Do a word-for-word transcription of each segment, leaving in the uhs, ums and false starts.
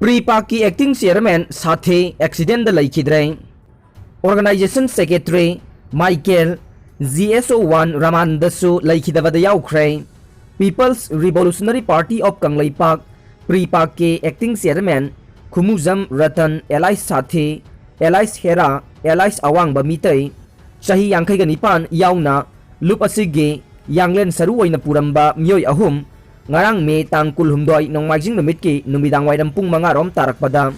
ꯄ꯭ꯔꯤꯄꯥꯛꯀꯤ acting chairman ꯁꯥꯊꯦ accidentꯗ ꯂꯩꯈꯤꯗ꯭ꯔꯦ꯫ Organization secretary Michael, G S O one ꯔꯃꯥꯟꯗꯁꯨ ꯂꯩꯈꯤꯗꯕꯗ ꯌꯥꯎꯈ꯭ꯔꯦ꯫ People's Revolutionary Party of Kangleipak, ꯄ꯭ꯔꯤꯄꯥꯛꯀꯤ acting chairman ꯈꯨꯃꯨꯖꯝ Ratan alias ꯁꯥꯊꯦ, alias Hera, alias ꯑꯋꯥꯡꯕ ꯃꯤꯇꯩ, ꯆꯍꯤ ꯌꯥꯡꯈꯩꯒ ꯅꯤꯄꯥꯟ ꯌꯥꯎꯅ ꯂꯨꯞ ꯑꯁꯤꯒꯤ ꯌꯥꯡꯂꯦꯟ ꯁꯔꯨ ꯑꯣꯏꯅ ꯄꯨꯔꯝꯕ ꯃꯤꯑꯣꯏ ꯑꯍꯨꯝ ꯉꯔꯥꯡ ꯃꯦ ꯇꯥꯡ ꯀꯨꯜꯍꯨꯝꯗꯣꯏ ꯅꯣꯡꯃꯥꯏꯖꯤꯡ ꯅꯨꯃꯤꯠꯀꯤ ꯅꯨꯃꯤꯗꯥꯡ ꯋꯥꯏꯔꯝ ꯄꯨꯡ ꯃꯉꯥ ꯔꯣꯝ ꯇꯥꯔꯛꯄꯗ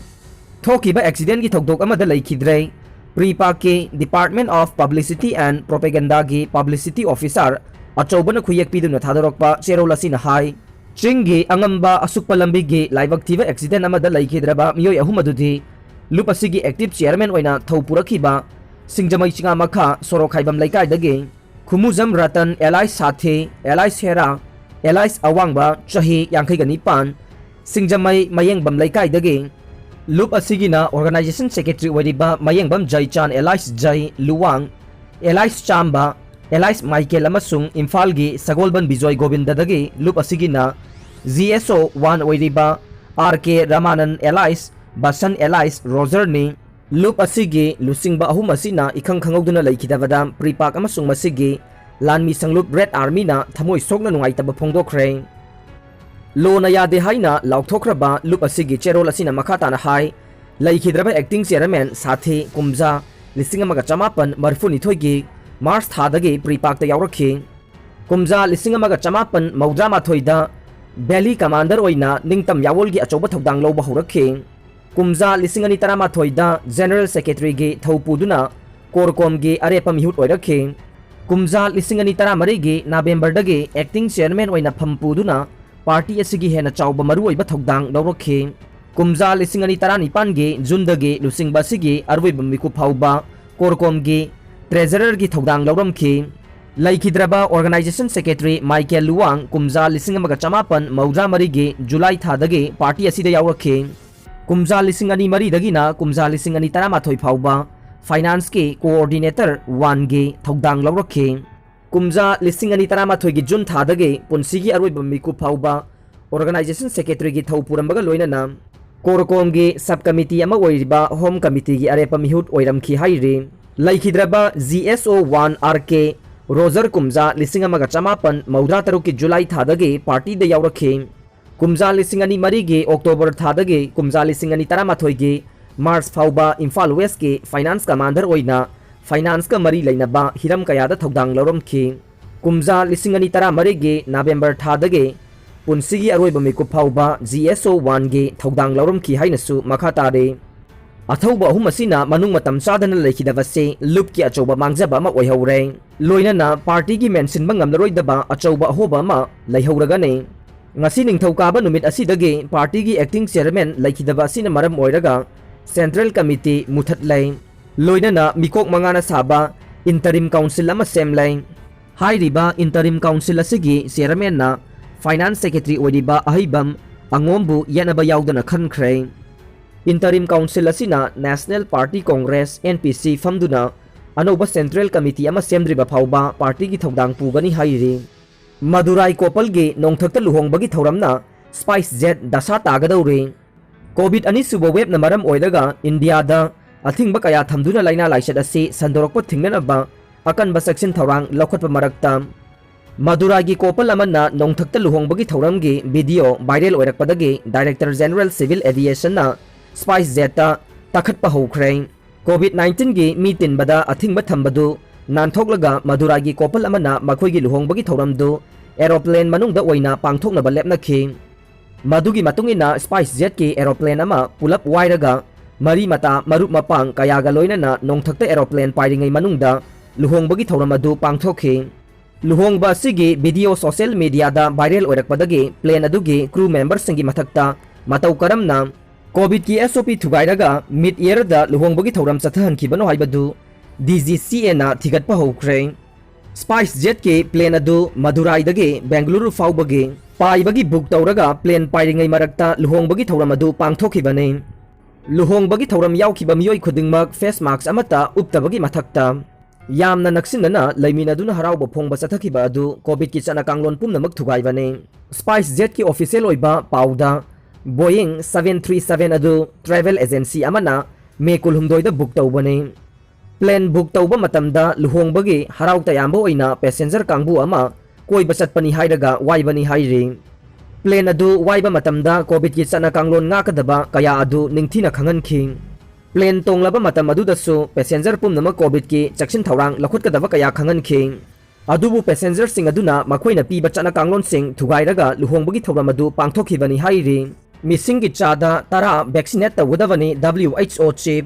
ꯊꯣꯛꯈꯤꯕ accidentꯀꯤ ꯊꯧꯗꯣꯛ ꯑꯃꯗ ꯂꯩꯈꯤꯗ꯭ꯔꯦ꯫ ꯄ꯭ꯔꯤꯄꯥꯛꯀꯤ Department of Publicity and Propagandaꯒꯤ publicity officer ꯑꯆꯧꯕꯅ ꯈꯨꯌꯦꯛ ꯄꯤꯗꯨꯅ ꯊꯥꯗꯣꯔꯛꯄ ꯆꯦꯔꯣꯜ ꯑꯁꯤꯅ ꯍꯥꯏ, ꯆꯤꯡꯒꯤ ꯑꯉꯝꯕ ꯑꯁꯨꯛꯄ ꯂꯝꯕꯤꯒꯤ ꯂꯥꯏꯕꯛ ꯊꯤꯕ accident ꯑꯃꯗ ꯂꯩꯈꯤꯗ꯭ꯔꯕ ꯃꯤꯑꯣꯏ ꯑꯍꯨꯝ ꯑꯗꯨꯗꯤ ꯂꯨꯞ ꯑꯁꯤꯒꯤ active chairman ꯑꯣꯏꯅ ꯊꯧ ꯄꯨꯔꯛꯈꯤꯕ ꯁꯤꯡꯖꯃꯩ ꯆꯤꯉꯥꯃꯈꯥ ꯁꯣꯔꯣꯛ ꯈꯥꯏꯕꯝ ꯂꯩꯀꯥꯏꯗꯒꯤ ꯈꯨꯃꯨꯖꯝ ꯔꯇꯟ alias ꯁꯥꯊꯦ, alias ꯍꯦꯔꯥ, alias ꯑꯋꯥꯡꯕ, ꯆꯍꯤ ꯌꯥꯡꯈꯩꯒ ꯅꯤꯄꯥꯟ, ꯁꯤꯡꯖꯃꯩ ꯃꯌꯦꯡꯕꯝ ꯂꯩꯀꯥꯏꯗꯒꯤ꯫ ꯂꯨꯞ ꯑꯁꯤꯒꯤꯅ organization secretary ꯑꯣꯏꯔꯤꯕ ꯃꯌꯦꯡꯕꯝ ꯖꯩꯆꯥꯟ alias ꯖꯩ, ꯂꯨꯋꯥꯡ alias ꯆꯥꯝꯕ, alias ꯃꯥꯏꯀꯦꯜ ꯑꯃꯁꯨꯡ ꯏꯝꯐꯥꯜꯒꯤ ꯁꯒꯣꯜꯕꯟ ꯕꯤꯖꯣꯏ ꯒꯣꯕꯤꯟꯗꯗꯒꯤ ꯂꯨꯞ ꯑꯁꯤꯒꯤꯅ G S O one ꯑꯣꯏꯔꯤꯕ R K ꯔꯃꯥꯅꯟ alias ꯕꯁꯟ alias ꯔꯣꯖꯔꯅꯤ꯫ ꯂꯨꯞ ꯑꯁꯤꯒꯤ ꯂꯨꯆꯤꯡꯕ ꯑꯍꯨꯝ ꯑꯁꯤꯅ ꯏꯈꯪ ꯈꯪꯍꯧꯗꯨꯅ ꯂꯩꯈꯤꯗꯕꯗ ꯄ꯭ꯔꯤꯄꯥꯛ ꯑꯃꯁꯨꯡ ꯃꯁꯤꯒꯤ ꯂꯥꯟꯃꯤ ꯁꯪꯂꯨꯞ ꯔꯦꯗ ꯑꯥꯔꯃꯤꯅ ꯊꯃꯣꯏ ꯁꯣꯛꯅ ꯅꯨꯡꯉꯥꯏꯇꯕ ꯐꯣꯡꯗꯣꯛꯈ꯭ꯔꯦ꯫ ꯂꯣꯅ ꯌꯥꯗꯦ ꯍꯥꯏꯅ ꯂꯥꯎꯊꯣꯛꯈ꯭ꯔꯕ ꯂꯨꯞ ꯑꯁꯤꯒꯤ ꯆꯦꯔꯣꯜ ꯑꯁꯤꯅ ꯃꯈꯥ ꯇꯥꯅ ꯍꯥꯏ, ꯂꯩꯈꯤꯗ꯭ꯔꯕ acting chairman ꯁꯥꯊꯤ ꯀꯨꯝꯖꯥ ꯂꯤꯁꯤꯡ ꯑꯃꯒ ꯆꯃꯥꯄꯟ ꯃꯔꯤꯐꯨꯅꯤꯊꯣꯏꯒꯤ ꯃꯥꯔꯆ ꯊꯥꯗꯒꯤ ꯄ꯭ꯔꯤꯄꯥꯛꯇ ꯌꯥꯎꯔꯛꯈꯤ꯫ ꯀꯨꯝꯖꯥ ꯂꯤꯁꯤꯡ ꯑꯃꯒ ꯆꯃꯥꯄꯟ ꯃꯧꯗ꯭ꯔꯥ ꯃꯥꯊꯣꯏꯗ valley commander ꯑꯣꯏꯅ ꯅꯤꯡꯇꯝ ꯌꯥꯋꯣꯜꯒꯤ ꯑꯆꯧꯕ ꯊꯧꯗꯥꯡ ꯂꯧꯕ ꯍꯧꯔꯛꯈꯤ꯫ ꯀꯨꯝꯖꯥ ꯂꯤꯁꯤꯡ ꯑꯅꯤ ꯇꯔꯥꯃꯥꯊꯣꯏꯗ general secretaryꯒꯤ ꯊꯧ ꯄꯨꯗꯨꯅ ꯀꯣꯔꯀꯣꯝꯒꯤ ꯑꯔꯦꯞꯄ ꯃꯤꯍꯨꯠ ꯑꯣꯏꯔꯛꯈꯤ꯫ ꯀꯨꯝꯖꯥ ꯂꯤꯁꯤꯡ ꯑꯅꯤ ꯇꯔꯥꯃꯔꯤꯒꯤ ꯅꯕꯦꯝꯕꯔꯗꯒꯤ acting chairman ꯑꯣꯏꯅ ꯐꯝ ꯄꯨꯗꯨꯅ party ꯑꯁꯤꯒꯤ ꯍꯦꯟꯅ ꯆꯥꯎꯕ ꯃꯔꯨꯑꯣꯏꯕ ꯊꯧꯗꯥꯡ ꯂꯧꯔꯛꯈꯤ꯫ ꯀꯨꯝꯖꯥ ꯂꯤꯁꯤꯡ ꯑꯅꯤ ꯇꯔꯥꯅꯤꯄꯥꯟꯒꯤ ꯖꯨꯟꯗꯒꯤ ꯂꯨꯆꯤꯡꯕ ꯑꯁꯤꯒꯤ ꯑꯔꯣꯏꯕ ꯃꯤꯀꯨꯞ ꯐꯥꯎꯕ ꯀꯣꯔꯀꯣꯝꯒꯤ treasurerꯒꯤ ꯊꯧꯗꯥꯡ ꯂꯧꯔꯝꯈꯤ꯫ ꯂꯩꯈꯤꯗ꯭ꯔꯕ organization secretary ꯃꯥꯏꯀꯦꯜ ꯂꯨꯋꯥꯡ ꯀꯨꯝꯖꯥ ꯂꯤꯁꯤꯡ ꯑꯃꯒ ꯆꯃꯥꯄꯟ ꯃꯧꯗ꯭ꯔꯥ ꯃꯔꯤꯒꯤ ꯖꯨꯂꯥꯏ ꯊꯥꯗꯒꯤ party ꯑꯁꯤꯗ ꯌꯥꯎꯔꯛꯈꯤ꯫ ꯀꯨꯝꯖꯥ ꯂꯤꯁꯤꯡ ꯑꯅꯤ ꯃꯔꯤꯗꯒꯤꯅ ꯀꯨꯝꯖꯥ ꯂꯤꯁꯤꯡ ꯑꯅꯤ ꯇꯔꯥꯃꯥꯊꯣꯏ ꯐꯥꯎꯕ financeꯀꯤ coordinator oneꯒꯤ ꯊꯧꯗꯥꯡ ꯂꯧꯔꯛꯈꯤ꯫ ꯀꯨꯝꯖꯥ ꯂꯤꯁꯤꯡ ꯑꯅꯤ ꯇꯔꯥꯃꯥꯊꯣꯏꯒꯤ ꯖꯨꯟ ꯊꯥꯗꯒꯤ ꯄꯨꯟꯁꯤꯒꯤ ꯑꯔꯣꯏꯕ ꯃꯤꯀꯨꯞ ꯐꯥꯎꯕ organization secretaryꯒꯤ ꯊꯧ ꯄꯨꯔꯝꯕꯒ ꯂꯣꯏꯅꯅ ꯀꯣꯔꯀꯣꯝꯒꯤ ꯁꯕ ꯀꯃꯤꯇꯤ ꯑꯃ ꯑꯣꯏꯔꯤꯕ ꯍꯣꯝ ꯀꯃꯤꯇꯤꯒꯤ ꯑꯔꯦꯞꯄ ꯃꯤꯍꯨꯠ ꯑꯣꯏꯔꯝꯈꯤ ꯍꯥꯏꯔꯤ꯫ ꯂꯩꯈꯤꯗ꯭ꯔꯕ ꯖꯤ ꯑꯦꯁ ꯑꯣ ꯋꯥꯟ ꯑꯥꯔ ꯀꯦ ꯔꯣꯖꯔ ꯀꯨꯝꯖꯥ ꯂꯤꯁꯤꯡ ꯑꯃꯒ ꯆꯃꯥꯄꯟ ꯃꯧꯗ꯭ꯔꯥ ꯇꯔꯨꯛꯀꯤ ꯖꯨꯂꯥꯏ ꯊꯥꯗꯒꯤ ꯄꯥꯔꯇꯤꯗ ꯌꯥꯎꯔꯛꯈꯤ꯫ ꯀꯨꯝꯖꯥ ꯂꯤꯁꯤꯡ ꯑꯅꯤ ꯃꯔꯤꯒꯤ ꯑꯣꯛꯇꯣꯕꯔ ꯊꯥꯗꯒꯤ ꯀꯨꯝꯖꯥ ꯂꯤꯁꯤꯡ ꯑꯅꯤ ꯇꯔꯥꯃꯥꯊꯣꯏꯒꯤ ꯃꯥꯔꯆ ꯐꯥꯎꯕ ꯏꯝꯐꯥꯜ ꯋꯦꯁꯀꯤ ꯐꯥꯏꯅꯥꯟꯁ ꯀꯃꯥꯟꯗꯔ ꯑꯣꯏꯅ ꯐꯥꯏꯅꯥꯟꯁꯀ ꯃꯔꯤ ꯂꯩꯅꯕ ꯍꯤꯔꯝ ꯀꯌꯥꯗ ꯊꯧꯗꯥꯡ ꯂꯧꯔꯝꯈꯤ꯫ ꯀꯨꯝꯖꯥ ꯂꯤꯁꯤꯡ ꯑꯅꯤ ꯇꯔꯥꯃꯔꯤꯒꯤ ꯅꯕꯦꯝꯕꯔ ꯊꯥꯗꯒꯤ ꯄꯨꯟꯁꯤꯒꯤ ꯑꯔꯣꯏꯕ ꯃꯤꯀꯨꯞ ꯐꯥꯎꯕ ꯖꯤ ꯑꯦꯁ ꯑꯣ ꯋꯥꯟꯒꯤ ꯊꯧꯗꯥꯡ ꯂꯧꯔꯝꯈꯤ ꯍꯥꯏꯅꯁꯨ ꯃꯈꯥ ꯇꯥꯔꯤ꯫ ꯑꯊꯧꯕ ꯑꯍꯨꯝ ꯑꯁꯤꯅ ꯃꯅꯨꯡ ꯃꯇꯝ ꯆꯥꯗꯅ ꯂꯩꯈꯤꯗꯕꯁꯤ ꯂꯨꯞꯀꯤ ꯑꯆꯧꯕ ꯃꯥꯡꯖꯕ ꯑꯃ ꯑꯣꯏꯍꯧꯔꯦ꯫ ꯂꯣꯏꯅꯅ ꯄꯥꯔꯇꯤꯒꯤ ꯃꯦꯟꯁꯤꯟꯕ ꯉꯝꯂꯔꯣꯏꯗꯕ ꯑꯆꯧꯕ ꯑꯍꯣꯕ ꯑꯃ ꯂꯩꯍꯧꯔꯒꯅꯤ꯫ ꯉꯁꯤ ꯅꯤꯡꯊꯧꯀꯥꯕ ꯅꯨꯃꯤꯠ ꯑꯁꯤꯗꯒꯤ ꯄꯥꯔꯇꯤꯒꯤ ꯑꯦꯛꯇꯤꯡ ꯆꯤꯌꯔꯃꯦꯟ ꯂꯩꯈꯤꯗꯕ ꯑꯁꯤꯅ ꯃꯔꯝ ꯑꯣꯏꯔꯒ ꯁꯦꯟꯇ꯭ꯔꯦꯜ ꯀꯃꯤꯇꯤ ꯃꯨꯊꯠꯂꯦ꯫ ꯂꯣꯏꯅꯅ ꯃꯤꯀꯣꯛ ꯃꯉꯥꯅ ꯁꯥꯕ ꯏꯟꯇꯔꯤꯝ ꯀꯥꯎꯟꯁꯤꯜ ꯑꯃ ꯁꯦꯝꯂꯦ꯫ ꯍꯥꯏꯔꯤꯕ ꯏꯟꯇꯔꯤꯝ ꯀꯥꯎꯟꯁꯤꯜ ꯑꯁꯤꯒꯤ ꯆꯤꯌꯔꯃꯦꯟꯅ ꯐꯥꯏꯅꯥꯟꯁ ꯁꯦꯀ꯭ꯔꯦꯇꯔꯤ ꯑꯣꯏꯔꯤꯕ ꯑꯍꯩꯕꯝ ꯑꯉꯣꯝꯕꯨ ꯌꯦꯠꯅꯕ ꯌꯥꯎꯗꯅ ꯈꯟꯈ꯭ꯔꯦ꯫ ꯏꯟꯇꯔꯤꯝ ꯀꯥꯎꯟꯁꯤꯜ ꯑꯁꯤꯅ national party Congress, N P ꯁꯤ, ꯐꯝꯗꯨꯅ ꯑꯅꯧꯕ ꯁꯦꯟꯇ꯭ꯔꯦꯜ ꯀꯃꯤꯇꯤ ꯑꯃ ꯁꯦꯝꯗ꯭ꯔꯤꯕ ꯐꯥꯎꯕ ꯄꯥꯔꯇꯤꯒꯤ ꯊꯧꯗꯥꯡ ꯄꯨꯒꯅꯤ ꯍꯥꯏꯔꯤ꯫ ꯃꯗꯨꯔꯥꯏ ꯀꯣꯄꯜꯒꯤ ꯅꯣꯡꯊꯛꯇ ꯂꯨꯍꯣꯡꯕꯒꯤ ꯊꯧꯔꯝꯅ ꯁ꯭ꯄꯥꯏꯁ ꯖꯦꯠ ꯗꯁꯥ ꯇꯥꯒꯗꯧꯔꯤ꯫ ꯀꯣꯚꯤꯗ ꯑꯅꯤꯁꯨꯕ ꯋꯦꯕꯅ ꯃꯔꯝ ꯑꯣꯏꯔꯒ ꯏꯟꯗꯤꯌꯥꯗ ꯑꯊꯤꯡꯕ ꯀꯌꯥ ꯊꯝꯗꯨꯅ ꯂꯥꯏꯅꯥ ꯂꯥꯏꯆꯠ ꯑꯁꯤ ꯁꯟꯗꯣꯔꯛꯄ ꯊꯤꯡꯅꯅꯕ ꯑꯀꯟꯕ ꯆꯦꯛꯁꯤꯟ ꯊꯧꯔꯥꯡ ꯂꯧꯈꯠꯄ ꯃꯔꯛꯇ, ꯃꯗꯨꯔꯥꯏꯒꯤ ꯀꯣꯄꯜ ꯑꯃꯅ ꯅꯣꯡꯊꯛꯇ ꯂꯨꯍꯣꯡꯕꯒꯤ ꯊꯧꯔꯝꯒꯤ ꯚꯤꯗꯤꯑꯣ ꯚꯥꯏꯔꯦꯜ ꯑꯣꯏꯔꯛꯄꯗꯒꯤ ꯗꯥꯏꯔꯦꯛꯇꯔ ꯖꯦꯅꯔꯦꯜ ꯁꯤꯚꯤꯜ ꯑꯦꯚꯤꯌꯦꯁꯟꯅ ꯁ꯭ꯄꯥꯏꯁ ꯖꯦꯠꯇ ꯇꯛꯈꯠꯄ ꯍꯧꯈ꯭ꯔꯦ꯫ ꯀꯣꯚꯤꯗ ꯅꯥꯏꯟꯇꯤꯟꯒꯤ ꯃꯤ ꯇꯤꯟꯕꯗ ꯑꯊꯤꯡꯕ ꯊꯝꯕꯗꯨ ꯅꯥꯟꯊꯣꯛꯂꯒ ꯃꯗꯨꯔꯥꯏꯒꯤ ꯀꯣꯄꯜ ꯑꯃꯅ ꯃꯈꯣꯏꯒꯤ ꯂꯨꯍꯣꯡꯕꯒꯤ ꯊꯧꯔꯝꯗꯨ ꯑꯦꯔꯣꯄ꯭ꯂꯦꯟ ꯃꯅꯨꯡꯗ ꯑꯣꯏꯅ ꯄꯥꯡꯊꯣꯛꯅꯕ ꯂꯦꯞꯅꯈꯤ꯫ ꯃꯗꯨꯒꯤ ꯃꯇꯨꯡ ꯏꯟꯅ ꯁ꯭ꯄꯥꯏꯁ ꯖꯦꯠꯀꯤ ꯑꯦꯔꯣꯄ꯭ꯂꯦꯟ ꯑꯃ ꯄꯨꯂꯞ ꯋꯥꯏꯔꯒ ꯃꯔꯤ ꯃꯇꯥ ꯃꯔꯨꯞ ꯃꯄꯥꯡ ꯀꯌꯥꯒ ꯂꯣꯏꯅꯅ ꯅꯣꯡꯊꯛꯇ ꯑꯦꯔꯣꯄ꯭ꯂꯦꯟ ꯄꯥꯏꯔꯤꯉꯩ ꯃꯅꯨꯡꯗ ꯂꯨꯍꯣꯡꯕꯒꯤ ꯊꯧꯔꯝ ꯑꯗꯨ ꯄꯥꯡꯊꯣꯛꯈꯤ꯫ ꯂꯨꯍꯣꯡꯕ ꯑꯁꯤꯒꯤ ꯚꯤꯗꯤꯑꯣ ꯁꯣꯁꯤꯌꯦꯜ ꯃꯤꯗꯤꯌꯥꯗ ꯚꯥꯏꯔꯦꯜ ꯑꯣꯏꯔꯛꯄꯗꯒꯤ ꯄ꯭ꯂꯦꯟ ꯑꯗꯨꯒꯤ ꯀ꯭ꯔꯨ ꯃꯦꯝꯕꯔꯁꯤꯡꯒꯤ ꯃꯊꯛꯇ ꯃꯇꯧ ꯀꯔꯝꯅ ꯀꯣꯚꯤꯗꯀꯤ ꯑꯦꯁ ꯑꯣ ꯄꯤ ꯊꯨꯒꯥꯏꯔꯒ ꯃꯤꯗ ꯏꯌꯔꯗ ꯂꯨꯍꯣꯡꯕꯒꯤ ꯊꯧꯔꯝ ꯆꯠꯊꯍꯟꯈꯤꯕꯅꯣ ꯍꯥꯏꯕꯗꯨ ꯗꯤ ꯖꯤ ꯁꯤ ꯑꯦꯅ ꯊꯤꯒꯠꯄ ꯍꯧꯈ꯭ꯔꯦ꯫ ꯁ꯭ꯄꯥꯏꯁ ꯖꯦꯠꯀꯤ ꯄ꯭ꯂꯦꯟ ꯑꯗꯨ ꯃꯗꯨꯔꯥꯏꯗꯒꯤ ꯕꯦꯡꯒꯂꯨꯔꯨ ꯐꯥꯎꯕꯒꯤ ꯄꯥꯏꯕꯒꯤ ꯕꯨꯛ ꯇꯧꯔꯒ ꯄ꯭ꯂꯦꯟ ꯄꯥꯏꯔꯤꯉꯩ ꯃꯔꯛꯇ ꯂꯨꯍꯣꯡꯕꯒꯤ ꯊꯧꯔꯝ ꯑꯗꯨ ꯄꯥꯡꯊꯣꯛꯈꯤꯕꯅꯤ꯫ ꯂꯨꯍꯣꯡꯕꯒꯤ ꯊꯧꯔꯝ ꯌꯥꯎꯈꯤꯕ ꯃꯤꯑꯣꯏ ꯈꯨꯗꯤꯡꯃꯛ ꯐꯦꯁ ꯃꯥꯛꯁ ꯑꯃꯠꯇ ꯎꯞꯇꯕꯒꯤ ꯃꯊꯛꯇ ꯌꯥꯝꯅ ꯅꯛꯁꯤꯟꯅꯅ ꯂꯩꯃꯤꯟꯅꯗꯨꯅ ꯍꯔꯥꯎꯕ ꯐꯣꯡꯕ ꯆꯠꯊꯈꯤꯕ ꯑꯗꯨ ꯀꯣꯚꯤꯗꯀꯤ ꯆꯠꯅ ꯀꯥꯡꯂꯣꯟ ꯄꯨꯝꯅꯃꯛ ꯊꯨꯒꯥꯏꯕꯅꯤ꯫ ꯁ꯭ꯄꯥꯏꯁ ꯖꯦꯠꯀꯤ ꯑꯣꯐꯤꯁꯤꯌꯦꯜ ꯑꯣꯏꯕ ꯄꯥꯎꯗ Boeing seven three seven ꯑꯗꯨ travel agency ꯑꯃꯅ ꯃꯦ ꯀꯨꯟꯍꯨꯝꯗꯣꯏꯗ book ꯇꯧꯕꯅꯤ꯫ Plane book ꯇꯧꯕ ꯃꯇꯝꯗ ꯂꯨꯍꯣꯡꯕꯒꯤ ꯍꯔꯥꯎ ꯇꯌꯥꯝꯕ ꯑꯣꯏꯅ passenger ꯀꯥꯡꯕꯨ ꯑꯃ ꯀꯣꯏꯕ ꯆꯠꯄꯅꯤ ꯍꯥꯏꯔꯒ ꯋꯥꯏꯕꯅꯤ ꯍꯥꯏꯔꯤ꯫ Plane ꯑꯗꯨ ꯋꯥꯏꯕ ꯃꯇꯝꯗ COVIDꯀꯤ ꯆꯠꯅ ꯀꯥꯡꯂꯣꯟ ꯉꯥꯛꯀꯗꯕ ꯀꯌꯥ ꯑꯗꯨ ꯅꯤꯡꯊꯤꯅ ꯈꯪꯍꯟꯈꯤ꯫ Plane ꯇꯣꯡꯂꯕ ꯃꯇꯝ ꯑꯗꯨꯗꯁꯨ passenger ꯄꯨꯝꯅꯃꯛ COVIDꯀꯤ ꯆꯦꯛꯁꯤꯟ ꯊꯧꯔꯥꯡ ꯂꯧꯈꯠꯀꯗꯕ ꯀꯌꯥ ꯈꯪꯍꯟꯈꯤ꯫ ꯑꯗꯨꯕꯨ passengerꯁꯤꯡ ꯑꯗꯨꯅ ꯃꯈꯣꯏꯅ ꯄꯤꯕ ꯆꯠꯅ ꯀꯥꯡꯂꯣꯟꯁꯤꯡ ꯊꯨꯒꯥꯏꯔꯒ ꯂꯨꯍꯣꯡꯕꯒꯤ ꯊꯧꯔꯝ ꯑꯗꯨ ꯄꯥꯡꯊꯣꯛꯈꯤꯕꯅꯤ ꯍꯥꯏꯔꯤ꯫ ꯃꯤꯁꯤꯡꯒꯤ ꯆꯥꯗ ꯇꯔꯥ vaccinate ꯇꯧꯒꯗꯕꯅꯤ, WHO chief꯫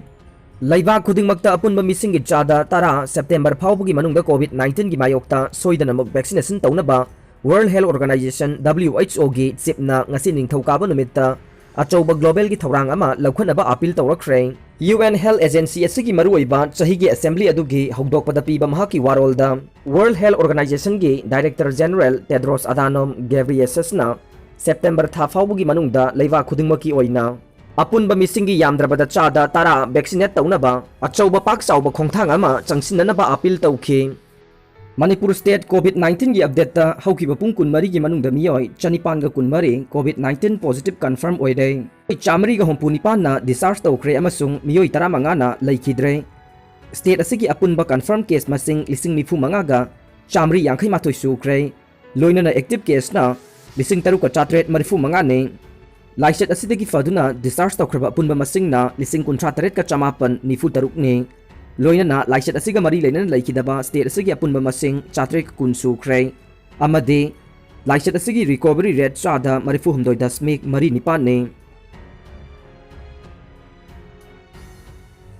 ꯂꯩꯕꯥꯛ ꯈꯨꯗꯤꯡꯃꯛꯇ ꯑꯄꯨꯟꯕ ꯃꯤꯁꯤꯡꯒꯤ ꯆꯥꯗ ꯇꯔꯥ September ꯐꯥꯎꯕꯒꯤ ꯃꯅꯨꯡꯗ COVID nineteenꯒꯤ ꯃꯥꯌꯣꯛꯇ ꯁꯣꯏꯗꯅꯃꯛ vaccination ꯇꯧꯅꯕ World Health Organization, WHOꯒꯤ chiefꯅ ꯉꯁꯤ ꯅꯤꯡꯊꯧꯀꯥꯕ ꯅꯨꯃꯤꯠꯇ ꯑꯆꯧꯕ globalꯒꯤ ꯊꯧꯔꯥꯡ ꯑꯃ ꯂꯧꯈꯠꯅꯕ appeal ꯇꯧꯔꯛꯈ꯭ꯔꯦ꯫ UN Health Agency ꯑꯁꯤꯒꯤ ꯃꯔꯨꯑꯣꯏꯕ ꯆꯍꯤꯒꯤ assembly ꯑꯗꯨꯒꯤ ꯍꯧꯗꯣꯛꯄꯗ ꯄꯤꯕ ꯃꯍꯥꯛꯀꯤ ꯋꯥꯔꯣꯜꯗ, World Health Organizationꯒꯤ Director General Tedros Adhanom Ghebreyesusꯅ September ꯊꯥ ꯐꯥꯎꯕꯒꯤ ꯃꯅꯨꯡꯗ ꯂꯩꯕꯥꯛ ꯈꯨꯗꯤꯡꯃꯛꯀꯤ ꯑꯣꯏꯅ ꯑꯄꯨꯟꯕ ꯃꯤꯁꯤꯡꯒꯤ ꯌꯥꯝꯗ꯭ꯔꯕꯗ ꯆꯥꯗ ꯇꯔꯥ vaccinate ꯇꯧꯅꯕ ꯑꯆꯧꯕ ꯄꯥꯛ ꯆꯥꯎꯕ ꯈꯣꯡꯊꯥꯡ ꯑꯃ ꯆꯪꯁꯤꯟꯅꯅꯕ appeal ꯇꯧꯈꯤ꯫ ꯃꯅꯤꯄꯨꯔ state COVID nineteenꯒꯤ updateꯇ ꯍꯧꯈꯤꯕ ꯄꯨꯡ ꯀꯨꯟꯃꯔꯤꯒꯤ ꯃꯅꯨꯡꯗ ꯃꯤꯑꯣꯏ ꯆꯅꯤꯄꯥꯟꯒ ꯀꯨꯟꯃꯔꯤ COVID nineteen positive confirm ꯑꯣꯏꯔꯦ꯫ ꯆꯥꯃꯔꯤꯒ ꯍꯨꯝꯐꯨ ꯅꯤꯄꯥꯟꯅ discharge ꯇꯧꯈ꯭ꯔꯦ ꯑꯃꯁꯨꯡ ꯃꯤꯑꯣꯏ ꯇꯔꯥꯃꯉꯥꯅ ꯂꯩꯈꯤꯗ꯭ꯔꯦ꯫ State ꯑꯁꯤꯒꯤ ꯑꯄꯨꯟꯕ confirm case ꯃꯁꯤꯡ ꯂꯤꯁꯤꯡ ꯅꯤꯐꯨ ꯃꯉꯥꯒ ꯆꯥꯃꯔꯤ ꯌꯥꯡꯈꯩ ꯃꯥꯊꯣꯏ ꯁꯨꯈ꯭ꯔꯦ꯫ ꯂꯣꯏꯅꯅ active caseꯅ ꯂꯤꯁꯤꯡ ꯇꯔꯨꯛꯀ ꯆꯥꯇ꯭ꯔꯦꯠ ꯃꯔꯤꯐꯨ ꯃꯉꯥꯅꯤ꯫ ꯂꯥꯏꯆꯠ ꯑꯁꯤꯗꯒꯤ ꯐꯗꯨꯅ discharge ꯇꯧꯈ꯭ꯔꯕ ꯑꯄꯨꯟꯕ ꯃꯁꯤꯡꯅ ꯂꯤꯁꯤꯡ ꯀꯨꯟꯊ꯭ꯔꯥ ꯇꯔꯦꯠꯀ ꯆꯃꯥꯄꯟ ꯅꯤꯐꯨ ꯇꯔꯨꯛꯅꯤ꯫ ꯂꯣꯏꯅꯅ ꯂꯥꯏꯆꯠ ꯑꯁꯤꯒ ꯃꯔꯤ ꯂꯩꯅꯅ ꯂꯩꯈꯤꯗꯕ state ꯑꯁꯤꯒꯤ ꯑꯄꯨꯟꯕ ꯃꯁꯤꯡ ꯆꯥꯇ꯭ꯔꯦꯠ ꯀꯨꯟ ꯁꯨꯈ꯭ꯔꯦ꯫ ꯑꯃꯗꯤ ꯂꯥꯏꯆꯠ ꯑꯁꯤꯒꯤ recovery rate ꯆꯥꯗ ꯃꯔꯤꯐꯨ ꯍꯨꯝꯗꯣꯏ ꯗꯁꯃꯤꯛ ꯃꯔꯤ ꯅꯤꯄꯥꯟꯅꯤ꯫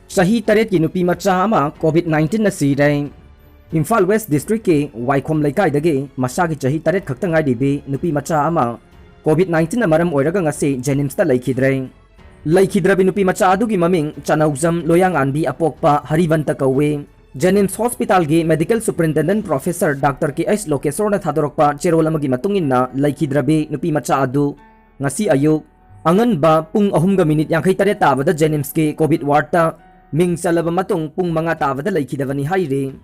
ꯆꯍꯤ ꯇꯔꯦꯠꯀꯤ ꯅꯨꯄꯤ ꯃꯆꯥ ꯑꯃ COVID nineteenꯅ ꯁꯤꯔꯦ꯫ ꯏꯝꯐꯥꯜ West Districtꯀꯤ ꯋꯥꯏꯈꯣꯝ ꯂꯩꯀꯥꯏꯗꯒꯤ ꯃꯁꯥꯒꯤ ꯆꯍꯤ ꯇꯔꯦꯠ ꯈꯛꯇ ꯉꯥꯏꯔꯤꯕꯤ ꯅꯨꯄꯤ ꯃꯆꯥ ꯑꯃ COVID nineteenꯅ ꯃꯔꯝ ꯑꯣꯏꯔꯒ ꯉꯁꯤ JNIMSꯇ ꯂꯩꯈꯤꯗ꯭ꯔꯦ꯫ ꯂꯩꯈꯤꯗ꯭ꯔꯕꯤ ꯅꯨꯄꯤ ꯃꯆꯥ ꯑꯗꯨꯒꯤ ꯃꯃꯤꯡ ꯆꯅꯧꯖꯝ ꯂꯣꯌꯥꯉꯥꯟꯕꯤ ꯑꯄꯣꯛꯄ ꯍꯔꯤꯕꯟꯇ ꯀꯧꯏ꯫ JNIMS Hospitalꯒꯤ Medical Superintendent Professor Doctor K H ꯂꯣꯀꯦꯁꯣꯔꯅ ꯊꯥꯗꯣꯔꯛꯄ ꯆꯦꯔꯣꯜ ꯑꯃꯒꯤ ꯃꯇꯨꯡ ꯏꯟꯅ, ꯂꯩꯈꯤꯗ꯭ꯔꯕꯤ ꯅꯨꯄꯤ ꯃꯆꯥ ꯑꯗꯨ ꯉꯁꯤ ꯑꯌꯨꯛ ꯑꯉꯟꯕ ꯄꯨꯡ ꯑꯍꯨꯝꯒ minute ꯌꯥꯡꯈꯩ ꯇꯔꯦꯠ ꯇꯥꯕꯗ JNIMSꯀꯤ COVID wardꯇ ꯃꯤꯡ ꯆꯜꯂꯕ ꯃꯇꯨꯡ ꯄꯨꯡ ꯃꯉꯥ ꯇꯥꯕꯗ ꯂꯩꯈꯤꯗꯕꯅꯤ ꯍꯥꯏꯔꯤ꯫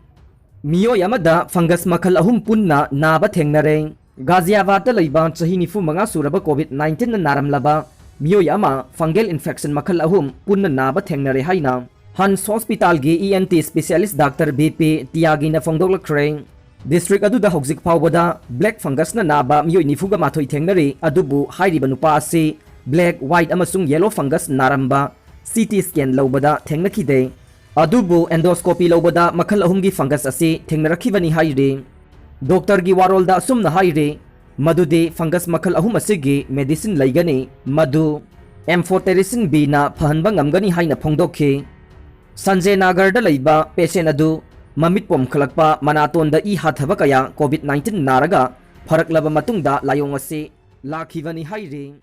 ꯃꯤꯑꯣꯏ ꯑꯃꯗ fungus ꯃꯈꯜ ꯑꯍꯨꯝ ꯄꯨꯟꯅ ꯅꯥꯕ ꯊꯦꯡꯅꯔꯦ꯫ ꯒꯥꯖꯤꯌꯥꯕꯥꯗꯇ ꯂꯩꯕ ꯆꯍꯤ ꯅꯤꯐꯨ ꯃꯉꯥ ꯁꯨꯔꯕ COVID nineteen ꯅ ꯅꯥꯔꯝꯂꯕ ꯃꯤꯑꯣꯏ ꯑꯃ fungal infection ꯃꯈꯜ ꯑꯍꯨꯝ ꯄꯨꯟꯅ ꯅꯥꯕ ꯊꯦꯡꯅꯔꯦ ꯍꯥꯏꯅ ꯍꯟꯁ ꯍꯣꯁꯄꯤꯇꯥꯜꯒꯤ E N T specialist Doctor B P ꯇꯤꯌꯥꯒꯤꯅ ꯐꯣꯡꯗꯣꯛꯂꯛꯈ꯭ꯔꯦ꯫ ꯗꯤꯁꯇ꯭ꯔꯤꯛ ꯑꯗꯨꯗ ꯍꯧꯖꯤꯛ ꯐꯥꯎꯕꯗ black fungus ꯅ ꯅꯥꯕ ꯃꯤꯑꯣꯏ ꯅꯤꯐꯨꯒ ꯃꯥꯊꯣꯏ ꯊꯦꯡꯅꯔꯤ, ꯑꯗꯨꯕꯨ ꯍꯥꯏꯔꯤꯕ ꯅꯨꯄꯥ ꯑꯁꯤ black, white ꯑꯃꯁꯨꯡ yellow fungus ꯅꯥꯔꯝꯕ C T scan ꯂꯧꯕꯗ ꯊꯦꯡꯅꯈꯤꯗꯦ꯫ ꯑꯗꯨꯕꯨ endoscopy ꯂꯧꯕꯗ ꯃꯈꯜ ꯑꯍꯨꯝꯒꯤ fungus ꯑꯁꯤ ꯊꯦꯡꯅꯔꯛꯈꯤꯕꯅꯤ ꯍꯥꯏꯔꯤ꯫ ꯗꯣꯛꯇꯔꯒꯤ ꯋꯥꯔꯣꯜꯗ ꯑꯁꯨꯝꯅ ꯍꯥꯏꯔꯤ, ꯃꯗꯨꯗꯤ fungus ꯃꯈꯜ ꯑꯍꯨꯝ ꯑꯁꯤꯒꯤ medicine ꯂꯩꯒꯅꯤ, ꯃꯗꯨ amphotericin B ꯅ ꯐꯍꯟꯕ ꯉꯝꯒꯅꯤ ꯍꯥꯏꯅ ꯐꯣꯡꯗꯣꯛꯈꯤ꯫ ꯁꯟꯖꯦ ꯅꯥꯒꯔꯗ ꯂꯩꯕ patient ꯑꯗꯨ ꯃꯃꯤꯠ ꯄꯣꯝꯈꯠꯂꯛꯄ, ꯃꯅꯥꯇꯣꯟꯗ ꯏ ꯍꯥꯊꯕ ꯀꯌꯥ COVID nineteen ꯅꯥꯔꯒ ꯐꯔꯛꯂꯕ ꯃꯇꯨꯡꯗ ꯂꯥꯏꯑꯣꯡ ꯑꯁꯤ ꯂꯥꯛꯈꯤꯕꯅꯤ ꯍꯥꯏꯔꯤ꯫